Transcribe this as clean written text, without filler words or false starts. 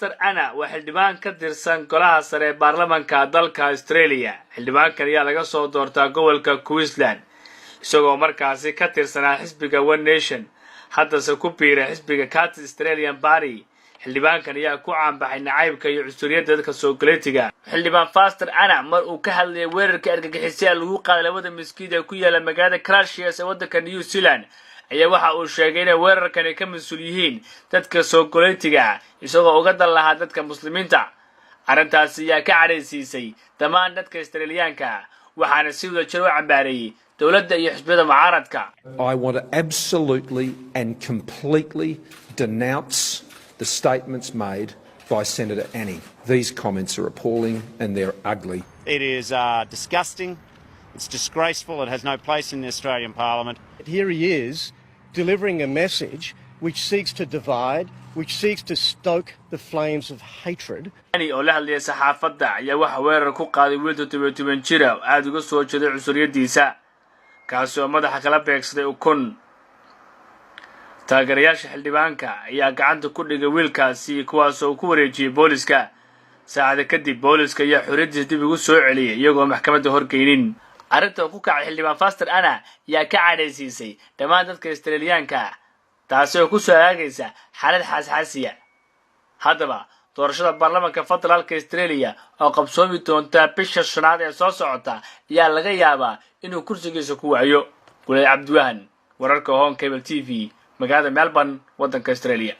Foster Anna waa xildhibaan ka tirsan golaha sare ee baarlamanka dalka Australia. Xildhibaankan ayaa laga soo doortaa gobolka Queensland, isagoo markaasi ka tirsanaa xisbiga One Nation, haddase ku biiray xisbiga Katter's Australian Party. Xildhibaankan ayaa ku caanbaxay nacaybka iyo cunsuriyadda dadka soogaleetiga. Xildhibaan Foster Anna mar uu ka hadlayay weerarka argagixisyaa lagu qaaday labada miskiid ee ku yaala magaalada Christchurch ee waddanka New Zealand ayaa waxa uu sheegay inay weerarkani ka mas-uul yihiin dadka soogaleetiga, isagoo uga dan lahaa dadka Muslimiinta. Arrintaasi ayaa ka cadhaysiisay dhammaan dadka Australiyaanka, waxaana si wada jir u cambaareeyey dowladda iyo xisbiyada mucaaradka. I want to absolutely and completely denounce the statements made by Senator Anning. These comments are appalling and they're ugly. It is disgusting. It's disgraceful. It has no place in the Australian Parliament. Here he is delivering a message which seeks to divide, which seeks to stoke the flames of hatred. Anning oo la hadlayay saxaafadda ayaa waxa weerar ku qaaday wiil 17 jira oo aada uga soo jeeday cunsuriyaddiisa, kaasi oo madaxa kala beegsaday ukun. Taageerayaasha xildhibaanka ayaa gacanta ku dhigay wiilkaasi, kuwaasoo uu ku wareejiyey booliska. Saacada kadib booliska ayaa xorriyaddiisa dib ugu soo celiyay, iyagoo maxkamadda horgeynin. Arrinta uu ku kacay xildhibaan Foster Anna ayaa ka cadhaysiisay dhammaan dadka Australiyaanka, taasi oo ku soo hagaagaysa xaalad xaasxaasiya. Haddaba doorashada baarlamanka federaalka Australia oo qabsoomi doonta bisha shanaad ee soo socota ayaa laga yaabaa inuu kursigiisa ku waayo. Gulay Cabdiwahan, wararka Horn Cable TV, magaalada Melbourne, waddanka Australia.